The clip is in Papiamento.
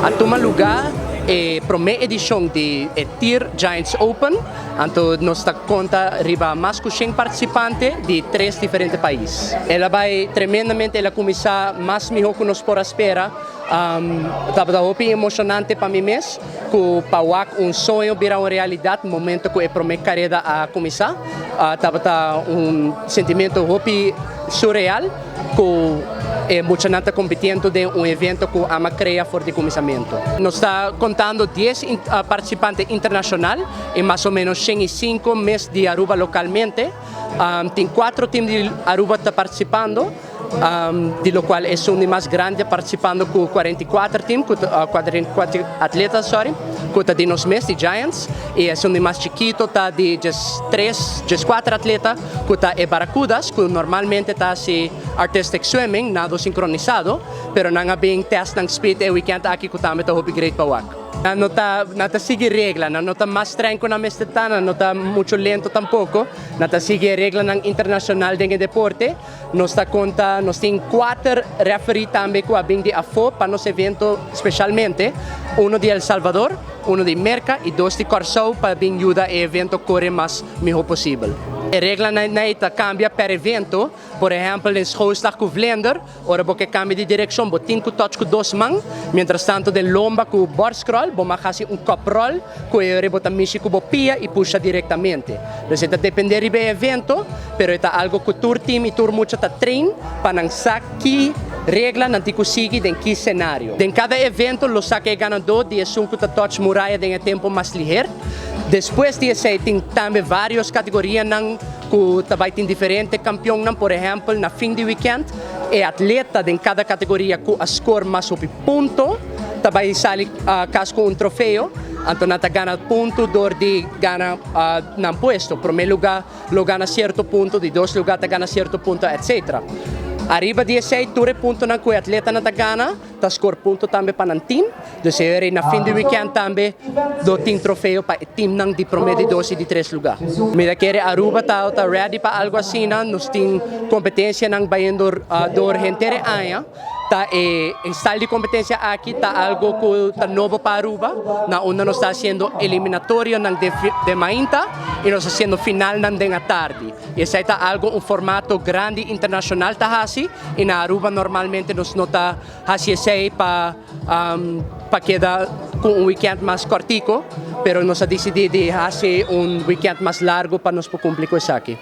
A tuma lugar e prome edicion di e TIR Giants Open, anto nos ta conta riba mas cu 100 participante di tres diferente pais. El a bay tremendamente, el a cuminsa mas miho cu nos por a spera. Tabata hopi emocionante pa mi mes, cu pa wak un soño bira un realidad momento cu e prome careda a cuminsa. Tabata un sentimento hopi surreal cu e muchanan ta compitiendo den un evento cu ami a crea for di cuminsamento. Nos ta contando 10 participante internacional y mas o menos 105 mes di Aruba localmente. Tin cuatro team di Aruba ta participando, di locual e un di mas grandi participando cu 44 team, cu 44 atleta, sorry, cu ta di nos mes, di Giants, y e un di mas chikito ta di just 3, just 4 atleta, cu ta e Barracudas, cu normalmente ta haci artistic swimming, nado sincronizado, pero nan a bin test nan speed e weekend aki, cu tambe ta hopi great pa wak. Nan no ta, nan ta sigui regla, nan no ta mas streng cu nan mester ta, nan no ta mucho lento tampoco, nan ta sigui reglanan internacional den e deporte. Nos ta conta, nos tin cuater referee tambe cu a bin di afo pa nos evento specialmente, uno di El Salvador, uno di Merca y dos di Corsou pa bin yuda e evento core mas miho posibel. E reglanan ta cambia per evento, por ehempel den schoolslag cu vlinder, ora bo ke cambia di direccion, bo tin cu touch cu dos man, mientras tanto den lomba cu borstcrawl, bo mag haci un cup roll, cu e bo ta mishi cu bo pia y pusha directamente. Dus e ta depende riba e evento, pero ta algo cu tur team y tur mucha ta train pa nan sa ki regla nan tin cu sigui den ki scenario. Den cada evento lo saca e ganador di esun cu ta touch muraya den e tempo mas liher. Despues di esey tin tambe varios categorianan cu tambe tin diferente campeonnan, por ehempel, na fin di weekend, e atleta den cada categoria cu a score mas hopi punto, tambe sali cas cu un trofeo, anto nan ta gana punto door di gana nan puesto. Prome lugar lo gana cierto punto, di dos lugar ta gana cierto punto, etc. Ariba di esey tur puntonan cu e atletanan ta gana, ta score punto tambe pa nan team. Dus e na fin di weekend tambe lo tin trofeo pa teamnan di prome, di dos y di tres lugar. Mi ta kere Aruba ta ready pa algo asina, nos tin competencianan bayendo door henter aña. Ta e style di competencia aki ta algo cu ta nobo pa Aruba, na unda nos ta haciendo eliminatorionan di mainta y nos ta haciendo finalnan den atardi. Y esey ta algo un formato grandi internacional ta haci y na Aruba normalmente nos no ta haci esey pa keda cu un weekend mas cortico, pero nos a dicidi di haci un weekend mas largo pa nos por cumpli cu esaki.